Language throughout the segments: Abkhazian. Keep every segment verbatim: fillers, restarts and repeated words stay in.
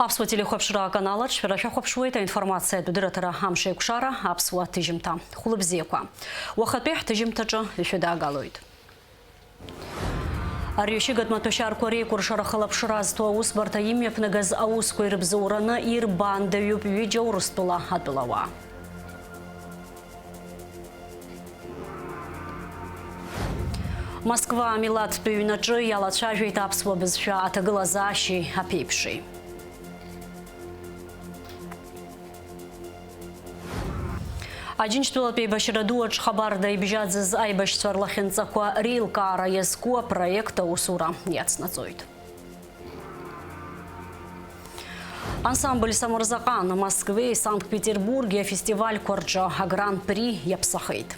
Аԥсуа телехәаԥшра аканал аҿы шәара шәахәаԥшуеит аинформациатә дырраҭара Амшеикәшара, аԥсуа ҭыжьымҭа. Хәлыбзиақәа. Уахатәи ҳҭыжьымҭаҿы ишәыдаагалоит. Арҩашьыгатә маҭәашьарқәа реикәыршара хылаԥшра зҭо аусбарҭа имҩаԥнагаз аусқәа ирыбзоураны ирбаандаҩуп ҩыџьа Урыстәыла атәылауаа. Москва амилаҭтә ҩнаҿы иалацәажәеит аԥсуа бызшәа аҭагылазаашьеи аԥеиԥши. Аџьынџьтәылатә еибашьра ду аҿы хабарда ибжьаӡыз аибашьцәа рлахьынҵақәа реилкаара иазку апроект аусура иацнаҵоит. Ансамбль Самырзаҟан Москвеи Санкт-Петербурги афестивальқәа рҿы агран-при иаԥсахеит.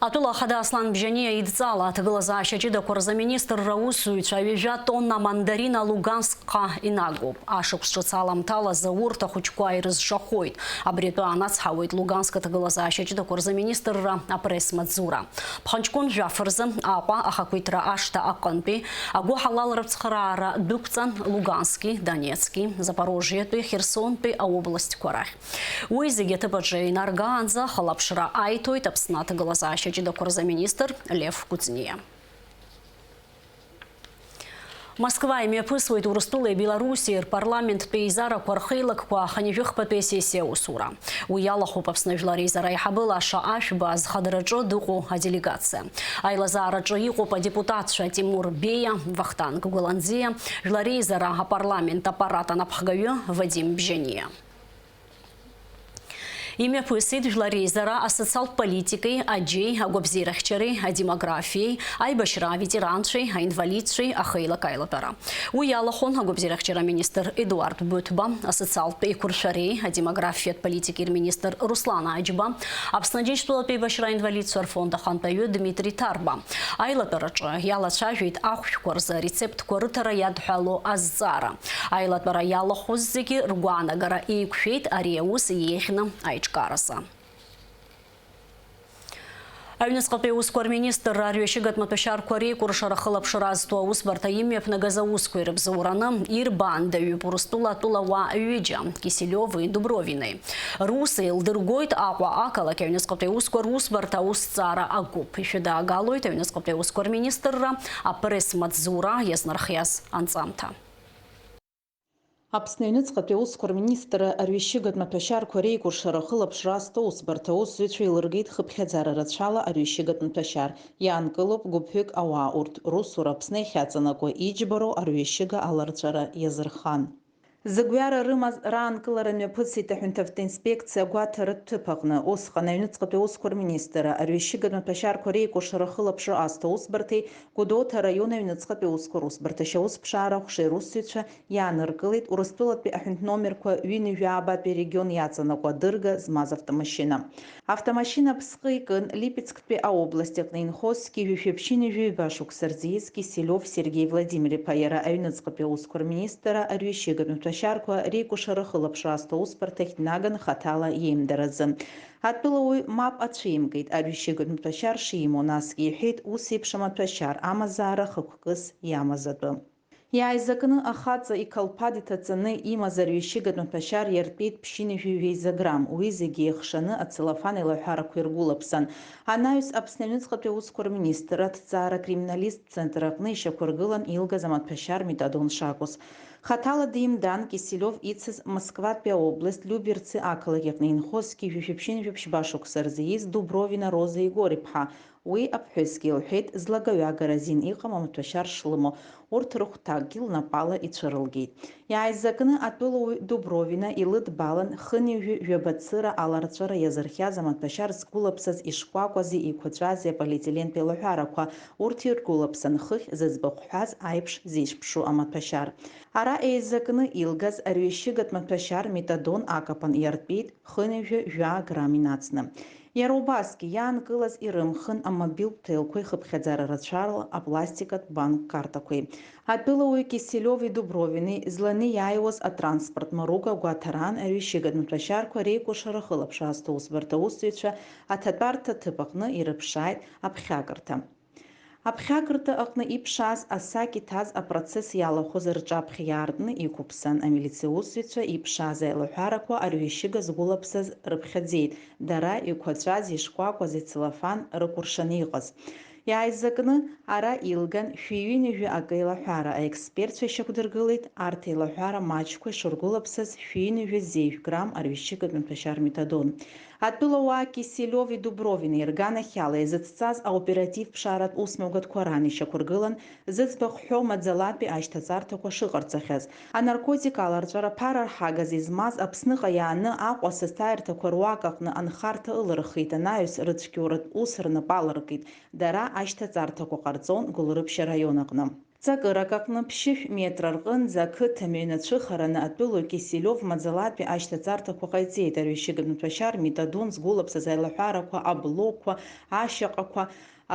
Атәыла ахада Аслан Бжьаниа идҵала аҭагылазаашьа ҷыдақәа рзы аминистрра аусзуҩцәа ҩажәа тонна мандарина Луганск Ҟа инагоуп. Ашықәс ҿыц аламҭалазы урҭ ахәыҷқәа ирызшахоит. Абри атәы аанацҳауеит Луганск аҭагылазаашьа ҷыдақәа рзы аминистрра апресс-маҵзура. Ԥхынҷкәын жәаф рзы Аҟәа ахақәиҭра ашҭа аҟынтәи агәыҳалалратә цхыраара дәықәҵан Лугански, Донецки, Запорожиатәи, Херсонтәи аобластқәа рахь. Уи зегьы аҭыԥ аҿы инаргаанӡа ахылаԥшра аиҭоит Аԥсны аҭагылазаашьа ҷыдақәа рзы аминистр Лев Кәыҵниа. Москва имҩаԥысуеит Урыстәылеи Белоруссиеи рпарламенттә еизарақәа рхеилакқәа ахынҩажәихԥатәи асессиа аусура. Уи иалахәуп Аԥсны Жәлар Еизара аиҳабы Лаша Ашәба азхадараҿы дыҟоу аделегациа. Аилазаараҿы иҟоуп адепутатцәа Тимур Беиа, Вахтанг Гәыланӡиа, Жәлар Реизара апарламент аппарат анапхгаҩы Вадим Бжьаниа. Имҩаԥысит Жәлар Реизара асоциалтә политикеи, аџьеи, агәабзиарахьчареи, адемографиеи, аибашьра аветеранцәеи, аинвалидцәеи ахеилак аилатәара. Уи иалахәын агәабзиарахьчара аминистр Едуард Быҭәба, асоциалтә еиқәыршәареи адемографиатә политикеи рминистр Руслан Аџьба, Аԥсны Аџьынџьтәылатә еибашьра аинвалидцәа рфонд ахантәаҩы Дмитри Ҭарба. Аилатәараҿы иалацәажәеит ахәшәқәа рзы арецептқәа рыҭара иадҳәало азҵаара. Аилатәара иалахәыз зегьы ргәаанагара еиқәшәеит ари аус еиӷьны аиҿкааразы. Аҩныҵҟатәи аусқәа рминистрра арҩашьыгатә маҭәашьарқәа реикәыршара хылаԥшра азҭо аусбарҭа имҩаԥнагаз аусқәа ирыбзоураны ирбаандаҩуп Урыстәыла атәылауаа ҩыџьа, Киселиови Дубровини. Рус еилдыргоит Аҟәа ақалақь аҩныҵҟатәи аусқәа русбарҭа аусҭҵаара агәыԥ. Ишәыдаагалоит аҩныҵҟатәи аусқәа рминистрра апресс-маҵзура иазнархиаз анҵамҭа. Аԥсны аҩныҵҟатәи аусқәа рминистрра арҩашьыгатә маҭәашьарқәа реикәыршара ахылаԥшра азҭо аусбарҭа аусзуҩцәа еилыргеит хыԥхьаӡара рацәала арҩашьыгатә маҭәашьар. Иаанкылоуп гәыԥҩык ауаа, урҭ русура Аԥсны иахьаҵанакуа иџьбароу арҩашьыга аларҵәара иазырхан. Зыгәҩара рымаз раанкылара мҩаԥысит аҳәынҭавтоинспекциа агәаҭаратә ҭыԥ аҟны. Усҟан аҩныҵҟатәи аусқәа рминистрра арҩашьыгатә маҭәашьарқәа реикәыршара ахылаԥшра азҭо аусбарҭеи Гәдоуҭа араион аҩныҵҟатәи аусқәа русбарҭа ашьаусԥшаара аҟәшеи русзуҩцәа иааныркылеит Урыстәылатәи аҳәынҭ номерқәа ҩынҩажәи ааба-тәи арегион иаҵанакуа адырга змаз автомашьына. Автомашьына аԥсҟы икын Липецктәи аобласть аҟны инхоз зқьи жәшәи ԥшьынҩажәи ҩба шықәса рзы ииз Киселиов Сергеи Владимир-иԥа, иара аҩныҵҟатәи аусқәа рминистрра арҩашьыгатә маҭәашьарқәа реикәыршара ахылаԥшра азҭо аусбарҭахь днаган хаҭала иеимдаразы. Атәылауаҩ мап ацәимкит, арҩашьыгатә маҭәашьар шимоу, насгьы иҳәеит, ус еиԥш амаҭәашьар амазаара хықәкыс иамаз атәы. Иааизакны ахаҵа иқалԥад иҭаҵаны имаз арҩашьыгатә маҭәашьар иартәеит ԥшьынҩажәи ҩеиза грамм, уи зегьы еихшаны ацеллофан еилаҳәарақәа иргәылаԥсан. Анаҩс Аԥсны аҩныҵҟатәи аусқәа рминистрра аҭҵаара акриминалисттә центр аҟны ишьақәыргылан илгаз амаҭәашьар метадон шакәыз. Хаҭала димдан, Киселиов ицыз Москватәи аобласть Люберцы ақалақь аҟны инхоз зқьи жәшәи ԥшьынҩажәи ԥшьба шықәса рзы ииз Дубровина Роза Егор-иԥҳа. Уи аԥҳәысгьы илҳәеит, злагаҩагара азин иҟам амаҭәашьар шлымоу, урҭ рыхәҭакгьы лнапала ицәырылгеит. Иааизакны атәылауаҩ Дубровина илыдбалан, хынҩажәи жәаба цыра аларҵәара иазырхиаз амаҭәашьар згәылаԥсаз ишкәакәази еиқәаҵәази аполиетилентә еилаҳәарақәа, урҭ иргәылаԥсан хыхь зыӡбахә ҳәаз аиԥш зеиԥшу амаҭәашьар. Ара еизакны илгаз арҩашьыгатә маҭәашьар метадон акапан иартәеит хынҩажәи жәаа грамм инацны. Иара убасгьы иаанкылаз ирымхын амобилтә ҭелқәеи хыԥхьаӡара рацәала апластикатә банк картақәеи. Атәылауаҩ Киселиови Дубровини зланы иааиуаз атранспорт маруга гәаҭараан арҩышьыгатә маҭәашьарқәа реикәыршара ахылаԥшра азҭо усбарҭа аусзуҩцәа аҭатәарҭа ҭыԥ аҟны ирыԥшааит аԥхьакырҭа. Аԥхьакырҭа аҟны иԥшааз асак иҭаз апроцесс иалахәыз рҿаԥхьа иаартны иқәыԥсан амилициа усзуҩцәа иԥшааз аилаҳәарақәа арҩышьыга згәылаԥсаз рыԥхьаӡеит, дара иқәацәаз, ишкәакәаз, ицеллофан рыкәыршаны иҟаз. Иааизакны ара илган шәи ҩынҩажәи акы еилаҳәара, аекспертцәа ишьақәдыргылеит арҭ еилаҳәара маҷқәа ишыргәылаԥсаз шәи ҩынҩажәи зеижә грамм арҩышьыгатә маҭәашьар метадон. Атәылауаа Киселиови Дубровини рганахьала иазыцҵаз аоператив ԥшааратә усмҩаԥгатәқәа ран ишьақәыргылан, зыӡбахә ҳәоу маӡалатәи ашьҭаҵарҭақәа шыҟарҵахьаз, анаркотик аларҵәара ԥара рҳагаз измаз Аԥсныҟа иааны Аҟәа асасааирҭақәа руак аҟны анхарҭа ылырхит, анаҩс рыцәгьоуратә ус рнапы аларкит, дара ашьҭаҵарҭақәа ҟарҵон Гәылрыԥшь араион аҟны. Ҵакырак аҟны ԥшьышә метра рҟынӡа ақыҭа мҩа нацәыхараны атәылаҩ Киселиов маӡалатәи ашьҭаҵарҭақәа ҟаиҵеит, арҩышьыгатә маҭәашьар метадон згәылаԥсаз аилаҳәарақәа, аблокқәа, ашьаҟақәа,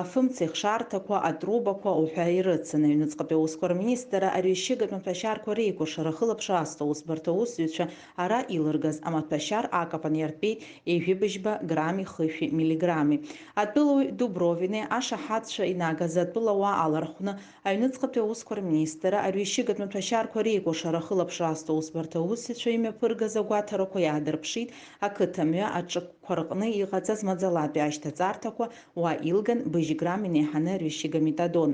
афымцеихшарҭақәа, атрубақәа уҳәа ирыцын. Аҩныҵҟатәи аусқәа рминистрра арҩышьыгатә маҭәашьарқәа реикәыршара ахылаԥшра азҭо усбарҭа аусзуҩцәа ара илыргаз амаҭәашьар акапан иартәеит ҩажәи быжьба грамми хышәи миллиграмми. Атәылаҩ Дубровини ашаҳаҭцәа инагаз атәылауаа алархәны Аҩныҵҟатәи аусқәа рминистрра арҩышьыгатә маҭәашьарқәа реикәыршара ахылаԥшра азҭо усбарҭа аусзуҩцәа имҩаԥыргаз агәаҭарақәа иаадырԥшит ақыҭа мҩа аҿықәқәа рҟны иҟаҵаз маӡалатәи ашьҭаҵарҭақәа, уа илган быжь грамм инеиҳаны арҩышьыга метадон.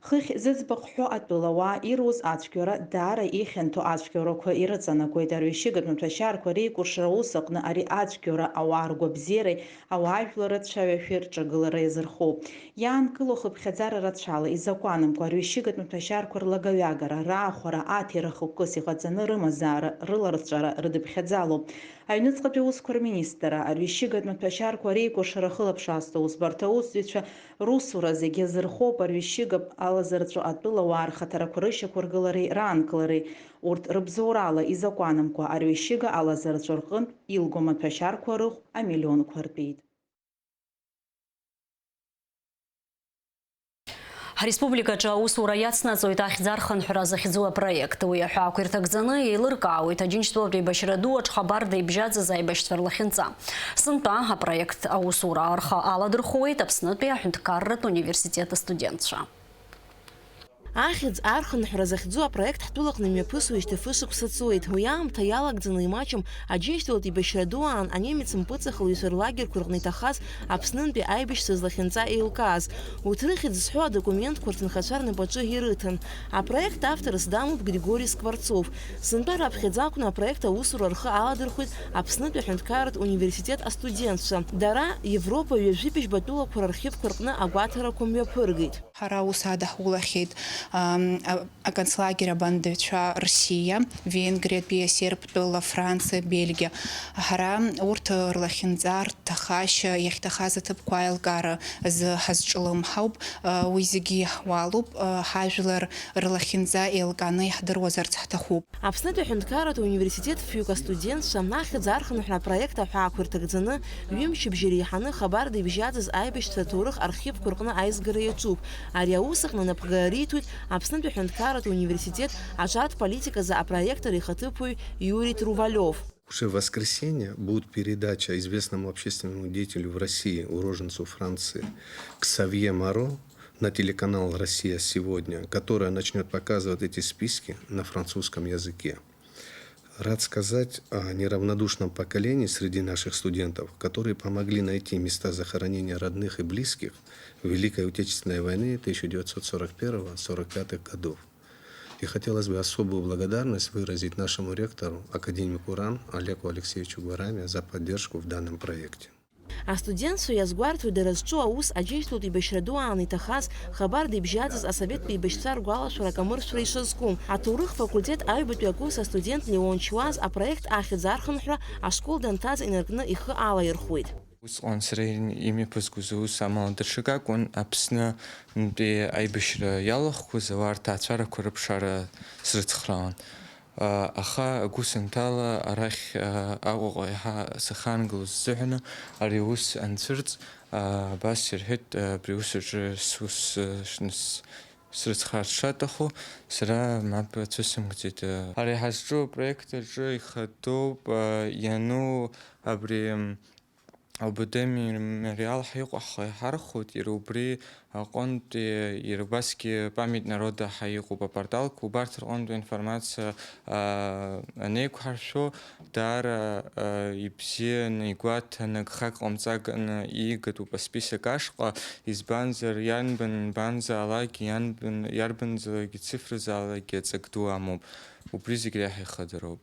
Хыхь зыӡбахә ҳәо атәылауаа ируз ацәгьоура даара ихьанҭоу ацәгьоурақәа ирыҵанакуеит, арҩышьыгатә маҭәашьарқәа реикәыршара аус аҟны ари ацәгьоура ауаа ргәабзиареи ауаажәларратә цәаҩашәеи рҿагылара иазырхоуп. Иаанкылоу хыԥхьаӡара рацәала, изакәанымкәа арҩышьыгатә маҭәашьарқәа рлагаҩагара, раахәара, аҭира хықәкыс иҟаҵаны рымазаара рыларҵәара рыдыԥхьаӡалоуп. Аҩныҵҟатәи аусқәа рминистрра арҩышьыгатә маҭәашьарқәа реикәыршара ахылаԥшра азҭо усбарҭа аусзуҩцәа русура зегьы азырхоуп, арҩышьыга алазырҵәо атәылауаа рхаҭарақәа рышьақәыргылареи раанкылареи. Урҭ рыбзоурала, изакәанымкәа арҩышьыга алазырҵәо рҟынтә илго амаҭәашьарқәа рыхә амиллионқәа ртәеит. Ҳреспубликаҿы аусура иацнаҵоит ахьӡ архынҳәра захьӡу апроект. Уи аҳәаақәа ирҭагӡаны еилыркаауеит Аџьынџьтәылатә еибашьра ду аҿы хабарда ибжьаӡыз аибашьцәа рлахьынҵа. Сынтәа апроект аусура рхы аладырхәуеит Аԥснытәи аҳәынҭқарратә университет астудентцәа. Ахьӡ архынҳәра захьӡу апроект ҳтәылаҟны имҩаԥысуеижьҭеи фышықәса ҵуеит. Уи аамҭа иалагӡаны имаҷым Аџьынџьтәылатә еибашьра ду аан анемец мпыҵахалаҩцәа рлагерьқәа рҟны иҭахаз Аԥснынтәи аибашьцәа злахьынҵа еилкааз. Урҭ рыхьӡ зҳәо адокументқәа рҭынхацәа рнапаҿы ирыҭан. Апроект авторс дамоуп Григори Скворцов. Сынтәа раԥхьаӡа акәны апроект аусура рхы аладырхәеит Аԥснытәи аҳәынҭқарратә университет астудентцәа. Дара Европа ҩажәи быжьба тәылақәа рархивқәа рҟны агәаҭарақәа мҩаԥыргеит. Ҳара аус адаҳулахьеит, ам, а, аконцлагер абандыҩцәа Рсиа, Венгриатәи, асербтәыла, Франциа, Бельгиа. Ҳара урҭ рлахьынҵа, рҭахашьа, иахьҭахаз аҭыԥқәа аилкаара азы ҳазҿлымҳауп. А, уи зегьы иаҳуалуп. А, ҳажәлар рлахьынҵа еилкааны иаҳдыруазарц ҳҭахуп. Аԥснытәи аҳәынҭқарратә университет фҩык астудентцәа ахьӡ архынҳәра апроект аҳәаақәа ирҭагӡаны, ҩымчыбжьа иреиҳаны хабарда ибжьаӡыз аибашьцәа рҭоурых архивқәа рҟны аизгара иаҿуп. Ари аус аҟны анапхгара риҭоит Аԥснытәи аҳәынҭқарратә университет аҿартә политиказы апроектор ихаҭыԥуаҩ Иури Трувалиов. Уже в воскресенье будет передача известному общественному деятелю в России, уроженцу Франции, Ксавье Моро на телеканал «Россия сегодня», которая начнёт показывать эти списки на французском языке. Рад сказать о неравнодушном поколении среди наших студентов, которые помогли найти места захоронения родных и близких в Великой Отечественной войне тысяча девятьсот сорок первого сорок пятых годов. И хотелось бы особую благодарность выразить нашему ректору, академику РАН Олегу Алексеевичу Гураме за поддержку в данном проекте. Астудентцәа иазгәарҭоит дара зҿу аус Аџьынџьтәылатә еибашьра ду аан иҭахаз, хабарда ибжьаӡыз асоветтә еибашьцәа ргәалашәара акамыршәра ишазку. Аҭоурых факультет аҩбатәи акурс астудент Леон Чуаз апроект ахьӡ архынҳәра ашкол данҭаз инаркны ихы алаирхәуеит. Усҟан сара имҩаԥызгоз аус амала даҽак акәын, Аԥснынтәи аибашьра иалахәқәаз ауаа рҭаацәарақәа рыԥшаара срыцхраауан. Аха агәы санҭала, арахь Аҟәаҟа еиҳа сахьаангылоз сзыҳәаны ари аус анцәырҵ, абас ирҳәеит, абри аус аҿы сус шныс-, срыцхраарц шаҭаху, сара мап ацәысымкӡеит. Ари ҳазҿу апроект аҿы ихадоуп, иану абри ОБД Мемориал ҳәа иҟоу ҳхы иҳархәоит, иара убри аҟынтәи, иара убасгьы Память народа ҳәа иҟоуп апорталқәа, убарҭ рҟынтә аинформациа, аа, анеиқәҳаршәо, даара, аа, ибзианы, игәаҭаны, гхак ҟамҵакәаны иигатәуп асписок ашҟа, избанзар, иарбан нбанзаалакгьы, ианбан, иарбанзаалакгьы цифразаалакгьы аҵак ду амоуп. Убри зегь реиҳа ихадароуп.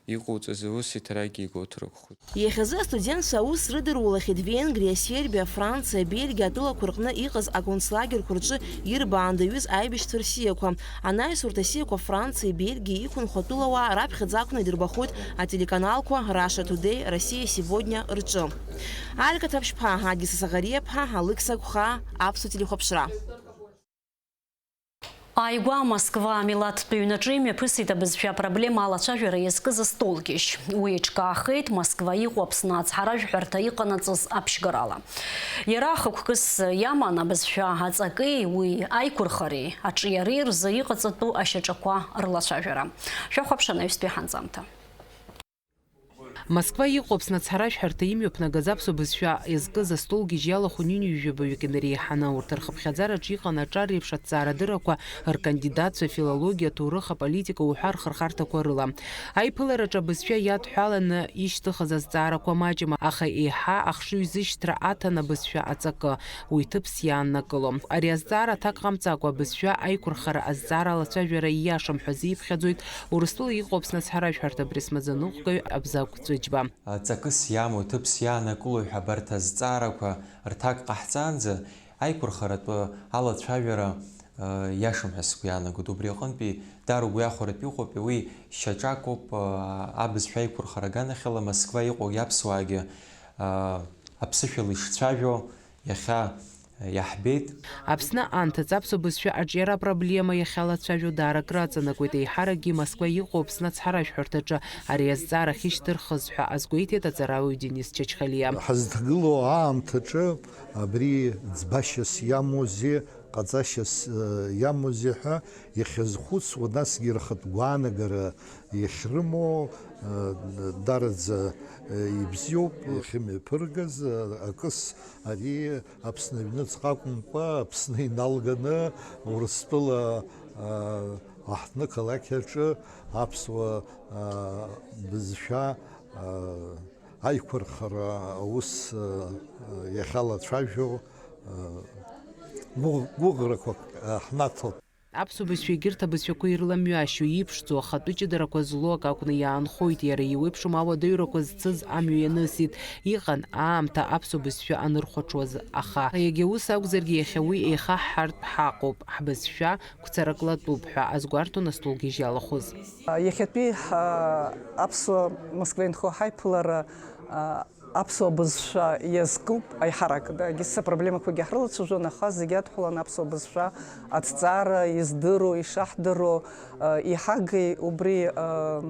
Иҟоуҵаз аус иҭарагьы игәоуҭар акәхоит. Иахьазы астудентцәа аус рыдырулахьеит Венгриа, Сербиа, Франциа, Бельгиа атәылақәа рҟны иҟаз аконцлагерьқәа рҿы ирбаандаҩыз аибашьцәа рсиақәа. Анаҩс урҭ асиақәа Франциеи Бельгиеи иқәынхо атәылауаа раԥхьаӡа акәны идырбахоит ателеканалқәа Russia Today, Россия сегодня рҿы. Алька Ҭаԥшьԥҳа, Адгьыл Сасаӷариаԥҳа, Алықьса Гәхаа, Аԥсуа телехәаԥшра. Ааигәа Москва амилаҭтә ҩнаҿы имҩаԥысит абызшәа апроблема алацәажәара иазкыз астолгьежь. Уи еиҿкаахеит Москва иҟоу Аԥсны ацҳаражәҳәарҭа иҟанаҵаз аԥшьгарала. Иара хықәкыс иаман абызшәа аҵаки уи аиқәырхареи аҿиареи рзы иҟаҵатәу ашьаҿақәа рлацәажәара. Шәахәаԥш анаҩстәи ҳанҵамҭа. Москва иҟоу Аԥсны ацҳаражәҳәарҭа имҩаԥнагаз аԥсуа бызшәа иазкыз астолгьежь иалахәын ҩынҩажәа баҩык инареиҳаны. Урҭ рхыԥхьаӡараҿы иҟан аҿар реиԥш аҭҵаарадыррақәа ркандидатцәа, афилологиа, аҭоурых, аполитика уҳәа рхырхарҭақәа рыла. Аиԥылараҿы абызшәа иадҳәаланы ишьҭыхыз азҵаарақәа маҷым, аха еиҳа ахшыҩзышьҭра аҭан абызшәа аҵакы, уи ҭыԥс иааннакыло. Ари азҵаара аҭак ҟамҵакәа абызшәа аиқәырхара азҵаара алацәажәара ииашам ҳәа азиԥхьаӡоит Урыстәыла иҟоу Аԥсны ацҳаражәҳәарҭа апресс-маӡаныҟәгаҩ Абзагә Ҵәыџьба. Ҵакыс иамоу, ҭыԥс иааннакылои ҳәа абарҭ азҵаарақәа рҭак ҟаҳҵаанӡа, аиқәырхаратәы алацәажәара, э, иашам ҳәа сгәы иаанагоит. Убри аҟынтәи даара угәы иахәаратәы иҟоуп, уи шьаҿакоуп, э, абызшәа аиқәырхара аганахьала Москва иҟоу иаԥсуаагьы, э, аԥсышәала ишцәажәо, иахьа иаҳбеит. Аԥсны анҭыҵ аԥсуа бызшәа аҿиара апроблема иахьалацәажәо даара акраҵанакуеит, еиҳаракгьы Москва иҟоу Аԥсны ацҳаражәҳәарҭаҿы ари азҵаара ахьышьҭырхыз ҳәа азгәеиҭеит аҵарауаҩ Денис Чачхалиа. Ҳазҭгылоу аамҭаҿы абри ӡбашьас иамоузеи, ҟаҵашьас, э, иамоузеи ҳәа иахьазхәыцуа, насгьы рхатә гәаанагара иахьрымоу, э, дараӡа, э, ибзиоуп, иахьымҩаԥыргаз, э, акыс ари Аԥсны аҩныҵҟа акәымкәа, Аԥсны иналганы Урыстәыла, э, аҳҭнықалақь аҿы аԥсуа, э, бызшәа, э, аиқәырхара аус, э, иахьалацәажәо, э, гәыӷ-, гәыӷрақәак, э, ҳнаҭоит. Аԥсуа бызшәа егьырҭ абызшәақәа ирыламҩашьо, иԥшӡоу, ахатәы ҷыдарақәа злоу акы акәны иаанхоит, иара иеиуеиԥшым ауадаҩрақәа зцыз амҩа ианысит, иҟан аамҭа аԥсуа бызшәа анырхәаҽуаз, аха, иагьа ус акәзаргьы, иахьа уи еихаҳҳартә ҳаҟоуп, ҳбызшәа гәцарак латәуп ҳәа азгәарҭон астолгьежь иалахәыз. Иахьатәи, а, аԥсуа Москва инхо ҳаиԥылара, а, аԥсуа бызшәа иазкуп аиҳарак. Да, егьыс апроблемақәагьы ҳрылацәажәон, аха зегь адҳәалан аԥсуа бызшәа аҭҵаара издыруа, ишаҳдыруа, а, иҳагеи убри, а,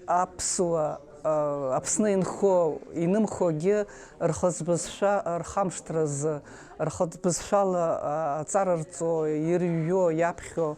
аԥсуа, а, Аԥсны инхо, инымхогьы рхатә бызшәа рхамышҭразы, рхатә бызшәала, а, аҵара рҵо, ирҩо, иаԥхьо,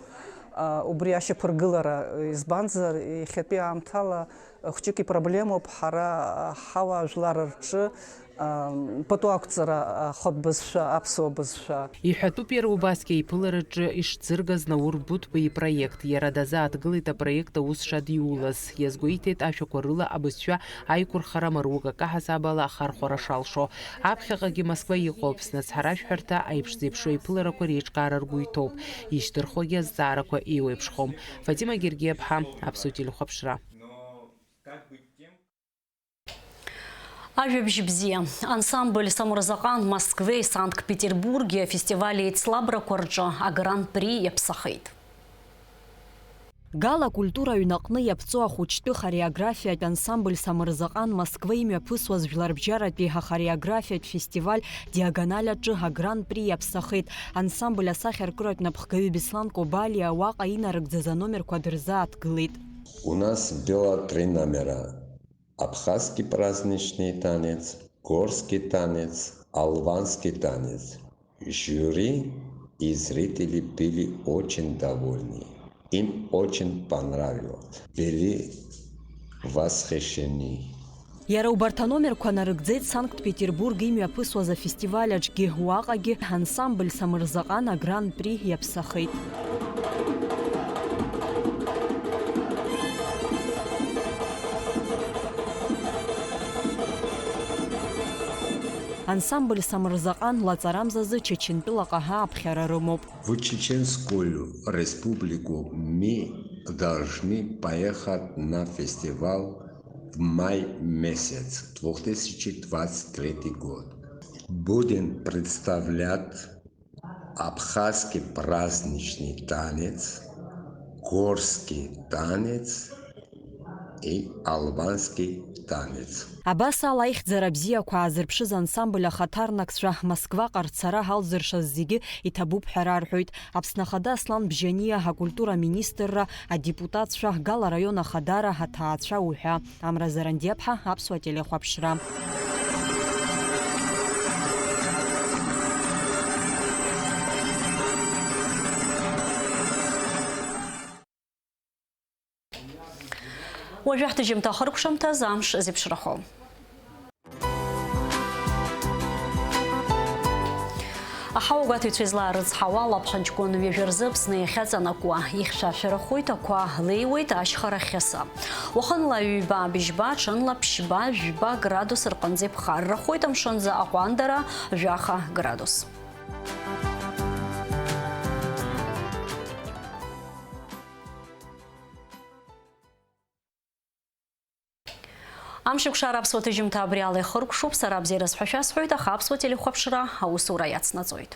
а, убри ашьақәыргылара, избанзар, иахьатәи аамҭала хәҷык ипроблемоуп ҳара ҳауаажәлар рҿы, а, пату ақәҵара, а, ахатә бызшәа, аԥсуа бызшәа. Иҳәатәуп иара убасгьы аиԥылараҿы ишӡыргаз Наур Буҭба ипроект. Иара дазааҭгылеит апроект аус шадиулаз. Иазгәеиҭеит ашәақәа рыла абызшәа аиқәырхара марук акы ҳасабала ахархәара шалшо. Аԥхьаҟагьы Москва иҟоу Аԥсны ацҳаражәҳәарҭа аиԥш зеиԥшу аиԥыларақәа реиҿкаара ргәы иҭоуп. Ишьҭырхуагьы азҵаарақәа еиуеиԥшхом. Фатима Гергиаԥҳа, Аԥсуа телехәаԥшра. Ажәабжь бзиа. Ансамбль Самырзаҟан Москвеи Санкт-Петербурги афестиваль еицлабрақәа рҿы агран-при иаԥсахеит. Гала акультура аҩнаҟны иаԥҵоу ахәыҷтәы хореографиатә ансамбль Самырзаҟан Москва имҩаԥысуаз жәларбжьаратәи ахореографиатә фестиваль Диагональ аҿы агран-при иаԥсахеит. Ансамбль асахьаркыратә напхгаҩы Беслан Кобалиа уаҟа инарыгӡаз аномерқәа дырзааҭгылеит. У нас было три номера. Абхазский праздничный танец, горский танец, албанский танец. Жюри и зрители были очень довольны. Им очень понравилось. Были восхищены. Иара убарҭ аномерқәа нарыгӡеит Санкт-Петербург имҩаԥысуаз афестиваль аҿгьы, уаҟагьы ансамбль Самырзаҟан агран-при иаԥсахеит. Ансамбль Самырзаҟан лаҵарамзазы Чачынтәылаҟа ааԥхьара рымоуп. В Чеченскую Республику мы должны поехать на фестиваль в май месяц две тысячи двадцать третий год. Будем представлять абхазский праздничный танец, горский танец и албанский танец. Абас ала аихьӡара бзиақәа аазырԥшыз ансамбль ахаҭарнакцәа Москваҟа рцара ҳалзыршаз зегьы иҭабуп ҳәа рарҳәоит. Аԥсны Ахада Аслан Бжьаниа, акультура аминистрра, адепутатцәа, Гала араион Ахадара, аҭаацәа уҳәа. Амра Зарандиаԥҳа, Аԥсуа телехәаԥшра. Уажәы ҳҭыжьымҭа ахыркәшамҭаз амш зеиԥшрахо. Аҳауа гәаҭаҩцәа излаарыцҳауа, алаԥхынҷкәын ҩажәа рзы Аԥсны иахьаҵанакуа, ихьшәашәарахоит, ақәа леиуеит, ашьхара хьыса. Уахынла ҩба, быжьба, ҽынла ԥшьба, жәба градус рҟынӡа иԥхаррахоит, амшынӡы аҟәандара жәаха градус. Амшеикәшара аԥсуа ҭыжьымҭа абри ала ихыркәшоуп, сара абзиара сҳәашьа сҳәоит, аха аԥсуа телехәаԥшра аусура иацнаҵоит.